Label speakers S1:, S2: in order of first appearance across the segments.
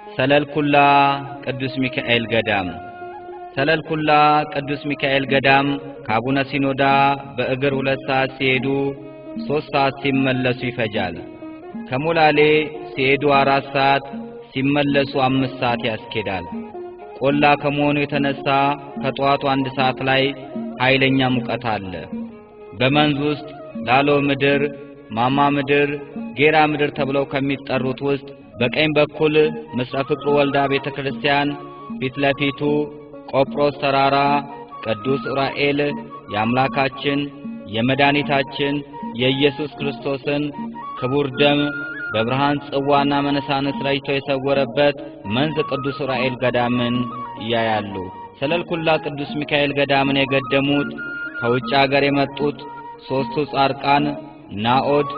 S1: ሰለልኩላ ቅዱስ ሚካኤል ገዳም። ሰለልኩላ ቅዱስ ሚካኤል ገዳም ከአቡነ ሲኖዳ በእግር 2 ሰዓት ሲሄዱ 3 ሰዓት ሲመለሱ ይፈጃል። ከሞላሌ ሲሄዱ 4 ሰዓት ሲመለሱ 5 ሰዓት ያስኬዳል። ቆላ ከመሆኑ የተነሳ ከጠዋቱ 1 ሰዓት ላይ ኃይለኛ ሙቀት አለ። በመንዝ ውስጥ ላሎ ምድር፣ ማማ ምድር፣ ጌራ ምድር ተብለው ከሚጠሩት ውስጥ በቀኝ በኩል ምስረ ፍቅሩ ወልዳ ቤተክርስቲያን ፊት ለፊቱ ቆጵሮስ ተራራ ቅዱስ ዑራኤል የአምላካችን የመድኃኒታችን የኢየሱስ ክርስቶስን ክቡር ደም በብርሃን ጽዋና መነሳንስ ረጭቶ የሰወረበት መንዝ ቅዱስ ዑራኤል ገዳምን ያያሉ። ሰለልኩላ ቅዱስ ሚካኤል ገዳምን የገደሙት ከውጭ አገር የመጡት 3ቱ ጻድቃን ናኦድ፣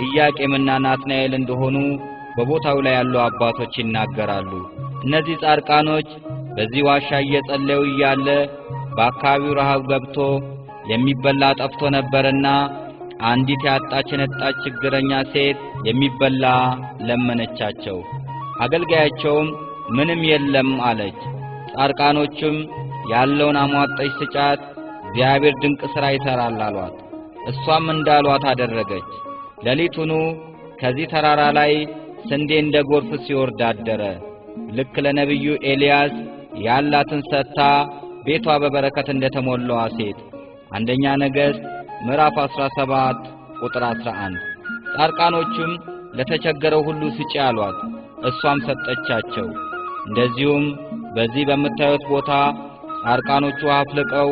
S1: ኢያቄምና ናትናኤል እንደሆኑ በቦታው ላይ ያሉ አባቶች ይናገራሉ። እነዚህ ጻድቃኖች በዚህ ዋሻ እየጸለዩ እያለ በአካባቢው ረሃብ ገብቶ የሚበላ ጠፍቶ ነበርና አንዲት ያጣች የነጣች ችግረኛ ሴት የሚበላ ለመነቻቸው። አገልጋያቸውም ምንም የለም አለች። ጻድቃኖቹም ያለውን አሟጠች ስጫት፣ እግዚአብሔር ድንቅ ሥራ ይሠራል አሏት። እሷም እንዳሏት አደረገች። ሌሊቱኑ ከዚህ ተራራ ላይ ስንዴ እንደ ጎርፍ ሲወርድ አደረ። ልክ ለነብዩ ኤልያስ ያላትን ሰጥታ ቤቷ በበረከት እንደተሞላዋ ሴት። አንደኛ ነገሥት ምዕራፍ 17 ቁጥር 11። ጻድቃኖቹም ለተቸገረው ሁሉ ስጪ አሏት። እሷም ሰጠቻቸው። እንደዚሁም በዚህ በምታዩት ቦታ ጻድቃኖቹ አፍልቀው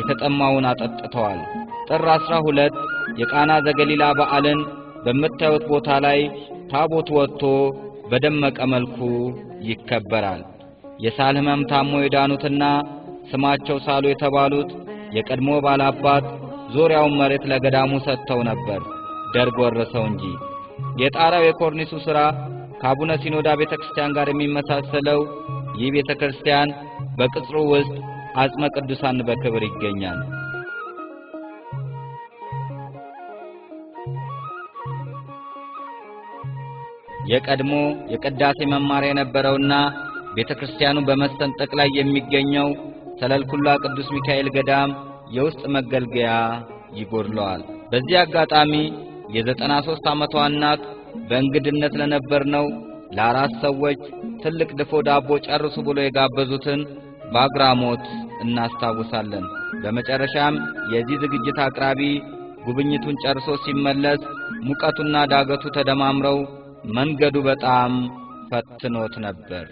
S1: የተጠማውን አጠጥተዋል። ጥር 12 የቃና ዘገሊላ በዓልን በምታዩት ቦታ ላይ ታቦት ወጥቶ በደመቀ መልኩ ይከበራል። የሳል ሕመም ታሞ የዳኑትና ስማቸው ሳሉ የተባሉት የቀድሞ ባላባት ዙሪያውን መሬት ለገዳሙ ሰጥተው ነበር፣ ደርግ ወረሰው እንጂ። የጣራው የኮርኒሱ ሥራ ከአቡነ ሲኖዳ ቤተክርስቲያን ጋር የሚመሳሰለው ይህ ቤተክርስቲያን በቅጽሩ ውስጥ አጽመ ቅዱሳን በክብር ይገኛል። የቀድሞ የቅዳሴ መማሪያ የነበረውና ቤተክርስቲያኑ በመሰንጠቅ ላይ የሚገኘው ሰለልኩላ ቅዱስ ሚካኤል ገዳም የውስጥ መገልገያ ይጎድለዋል። በዚህ አጋጣሚ የ93 ዓመቷ እናት በእንግድነት ለነበርነው ለአራት ሰዎች ትልቅ ድፎ ዳቦ ጨርሱ ብሎ የጋበዙትን በአግራሞት እናስታውሳለን። በመጨረሻም የዚህ ዝግጅት አቅራቢ ጉብኝቱን ጨርሶ ሲመለስ ሙቀቱና ዳገቱ ተደማምረው መንገዱ በጣም ፈትኖት ነበር።